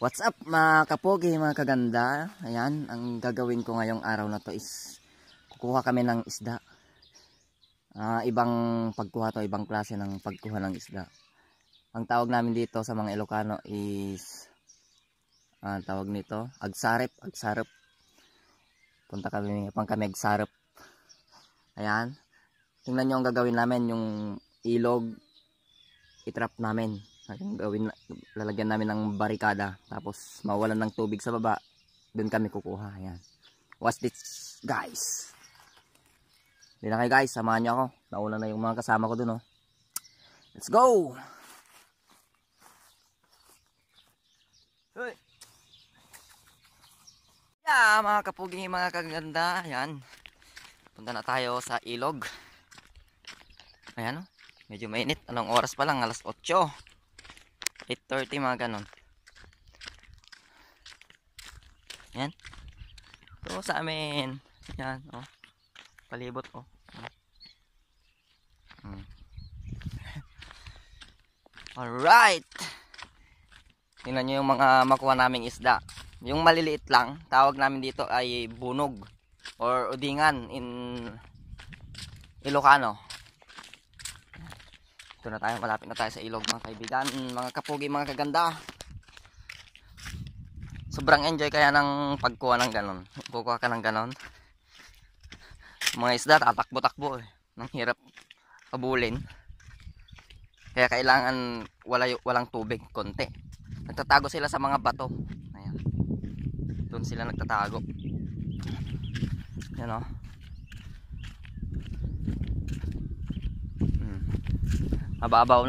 What's up mga kapogi, mga kaganda. Ayan, ang gagawin ko ngayong araw na to is kukuha kami ng isda. Ibang pagkuha to, ibang klase ng pagkuha ng isda. Ang tawag namin dito sa mga Ilocano is tawag nito agsarep. Punta kami agsarep. Ayan, tingnan nyo ang gagawin namin. Yung ilog itrap namin. Lalagyan namin ng barikada, tapos mawalan ng tubig sa baba, doon kami kukuha. Ayan, watch this guys. Hindi na kayo guys, samahan nyo ako. Nauna na yung mga kasama ko doon, oh. Let's go. Hey. Yeah, mga kapugi, mga kaganda. Ayan, punta na tayo sa ilog. Ayan, oh. Medyo mainit. Anong oras pa lang? Alas 8, 8:30, mga ganon. Yan. Ito sa amin. Yan, oh. Palibot, oh. Alright. Tingnan nyo yung mga makuha naming isda. Yung maliliit lang, tawag namin dito ay bunog or udingan in Ilocano. Ito na tayo, malapit na tayo sa ilog, mga kaibigan, mga kapugi, mga kaganda. Sobrang enjoy kaya ng pagkuha ng ganon. Kukuha ka ng ganon, mga isda tatakbo-takbo, nang hirap kabulin. Kaya kailangan walang tubig, konti. Nagtatago sila sa mga bato. Ayan, doon sila nagtatago. Yan, oh. Mababaw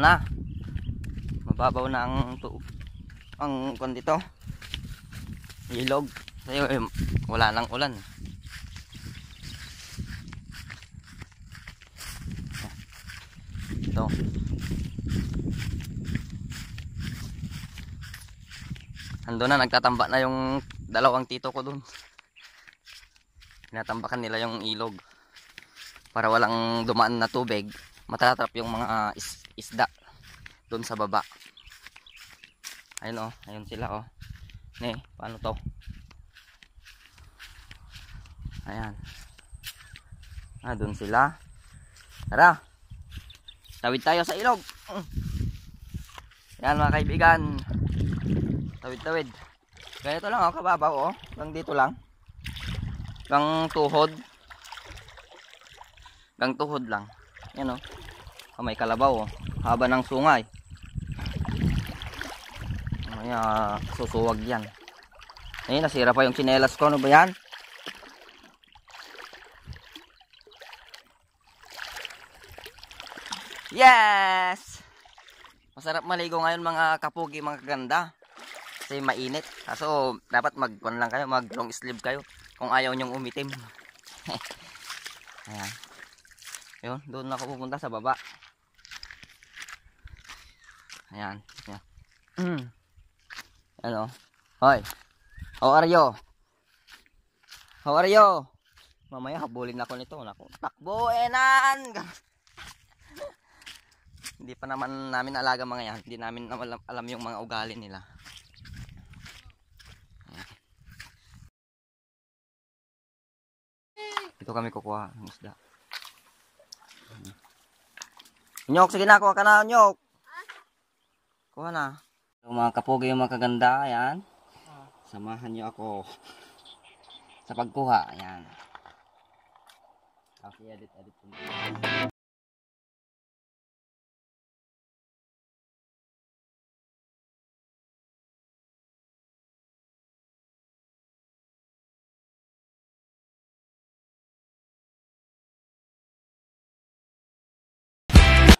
na ang kon dito, ilog, kasi wala nang ulan. Ito, ando na, nagtatamba na yung dalawang tito ko dun. Tinatambakan nila yung ilog para walang dumaan na tubig, matatrap yung mga isda doon sa baba. Ayun, oh, ayun sila, oh. Paano to? Ayan. Doon sila. Tara, tawid tayo sa ilog. Ayan, mga kaibigan, tawid. Ganito lang, oh, kababaw, oh. Lang dito lang. Gang tuhod lang. Yan, oh. May kalabaw, oh. Haba ng sungay. Susuwag yan. Ayun, nasira pa yung tsinelas ko. Ano ba yan? Yes! Masarap maligo ngayon, mga kapugi, mga kaganda. Kasi mainit. Kaso dapat mag long sleeve kayo kung ayaw nyong umitim. Ayan. Yun, doon ako pupunta sa baba. Ayan. Ano? Hoy. How are you? Mamaya habulin ako nito. Naku, takbo enan. Hindi pa naman namin alaga mga yan. Hindi namin alam yung mga ugali nila. Ayan. Dito kami kukuha ng isda. Nyok, sige na, kuha ka na, Nyok. Kuha na. Yung mga kapogi, yung mga kaganda, ayan. Samahan nyo ako sa pagkuha, ayan. Okay, edit.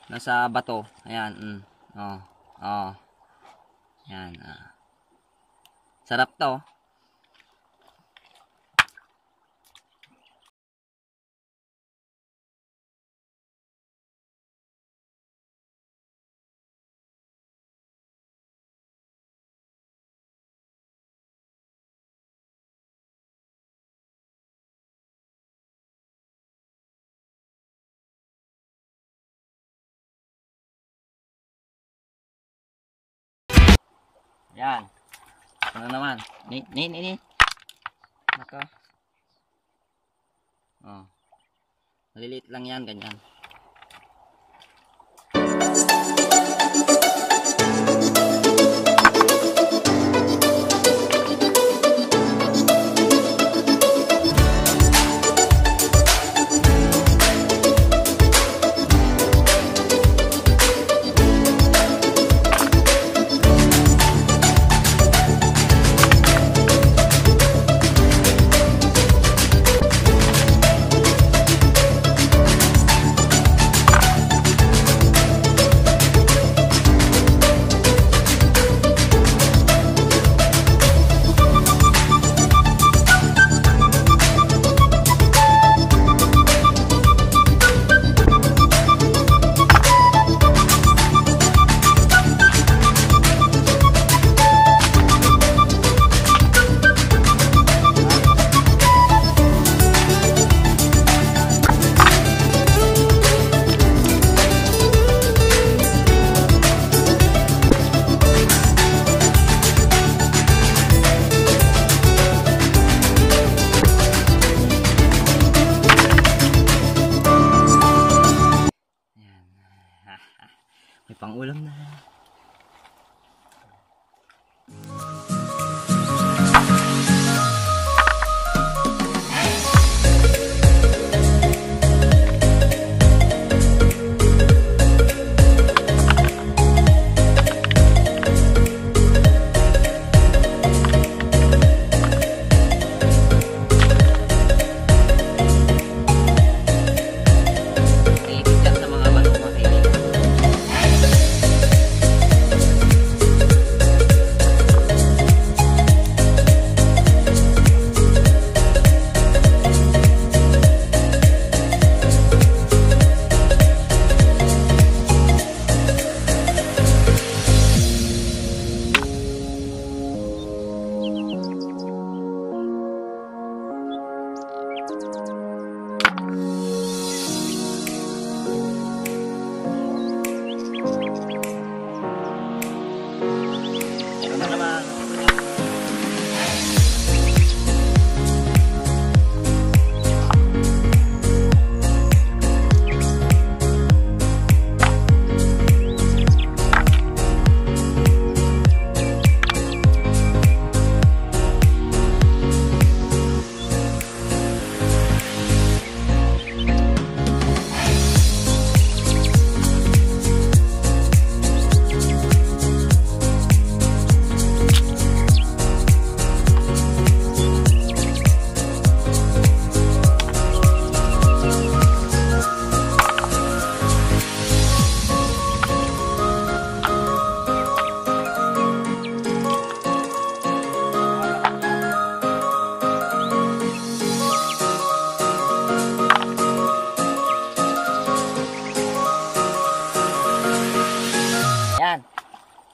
Nasa bato, ayan. Ayan, sarap to. Yan. Ano naman? Ni. Naka. Oh. Maliliit lang yan, ganyan. May pang-ulam na.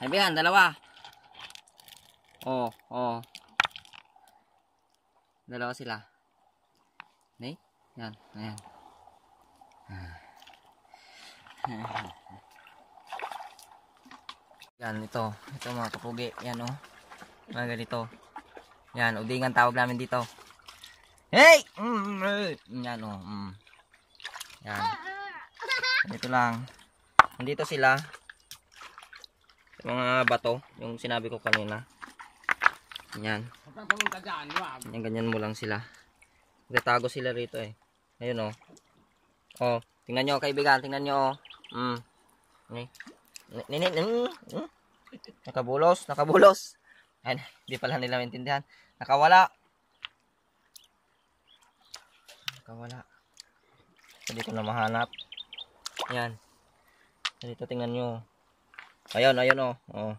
Kaibigan, dalawa. Oh. Dalawa sila. Nih, yan, ayan. Yan, ito mga kapugi. Yan oh. Mga ganito. Yan, udingan tawag namin dito. Hey! Yan oh. Yan. Dito lang. Nandito sila. Mga bato, yung sinabi ko kanina. Yan. Ganyan mo lang sila. Nagtatago sila rito eh. Ayun oh. Oh, tingnan nyo kaibigan, tingnan nyo oh. Nakabulos. Ayun, hindi pala nila maintindihan. Nakawala. Hindi ko na mahanap. Yan. Dito tingnan nyo. Ayun oh. Oh.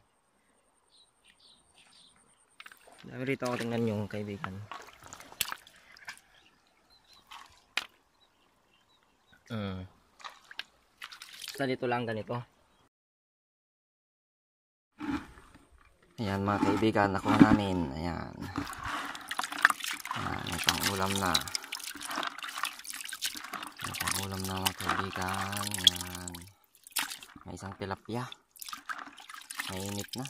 Rito ako tingnan nyo kaibigan. Basta dito lang ganito. Ayan mga kaibigan, nakuha namin. Ayan. Ayan, may pang-ulam na. May pang-ulam na mga kaibigan. Ayan. May isang tilapia. Mainit na.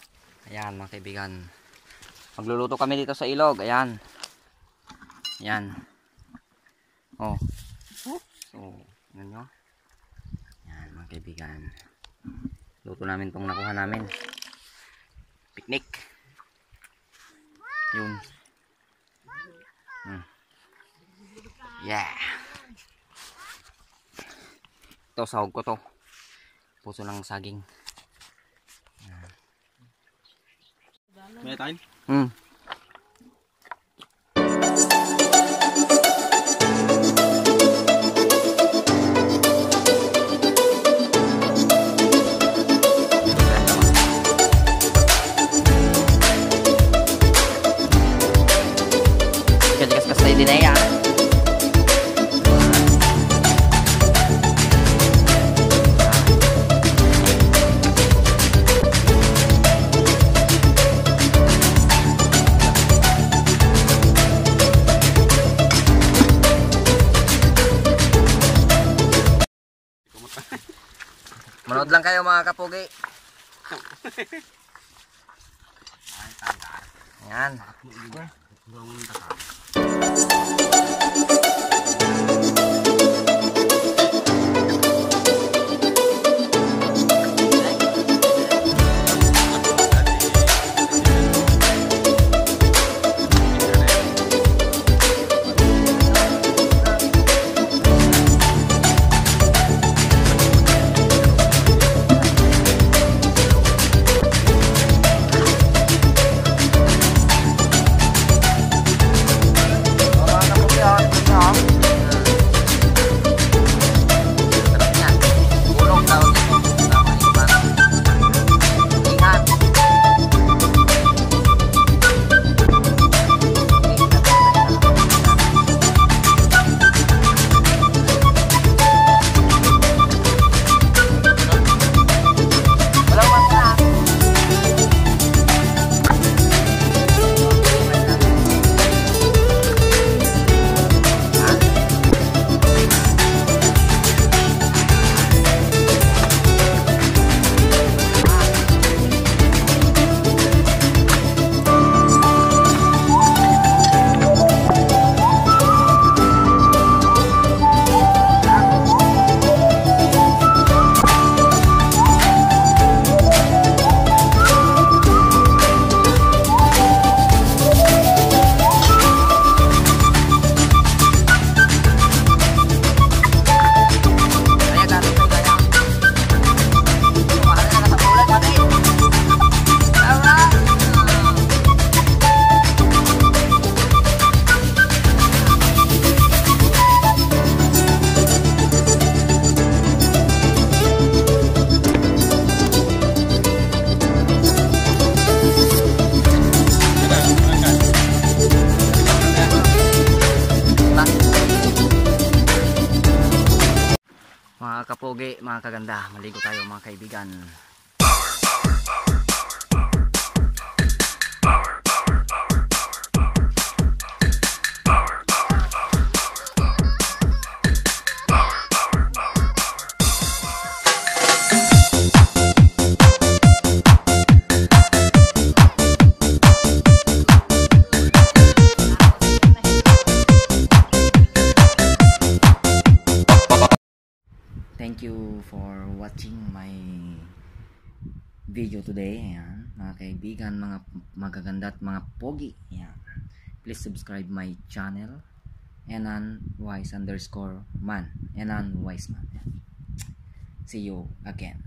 Ayan mga kaibigan. Magluluto kami dito sa ilog. Ayan. Ayan. Oh. So, yan nyo. Ayan mga kaibigan. Luto namin tong nakuha namin. Picnic. Yun. Yeah. Ito sahog ko to. Puso ng saging. May time? Kaskas tayo din eh. Manood lang kayo mga kapugi. Ayan. Mga kapogi, mga kaganda, maligo tayo mga kaibigan. Thank you for watching my video today. Ayan, mga kaibigan, mga magaganda at mga pogi. Ayan. Please subscribe my channel, Enan_Wise_man. Enan Wise Man. See you again.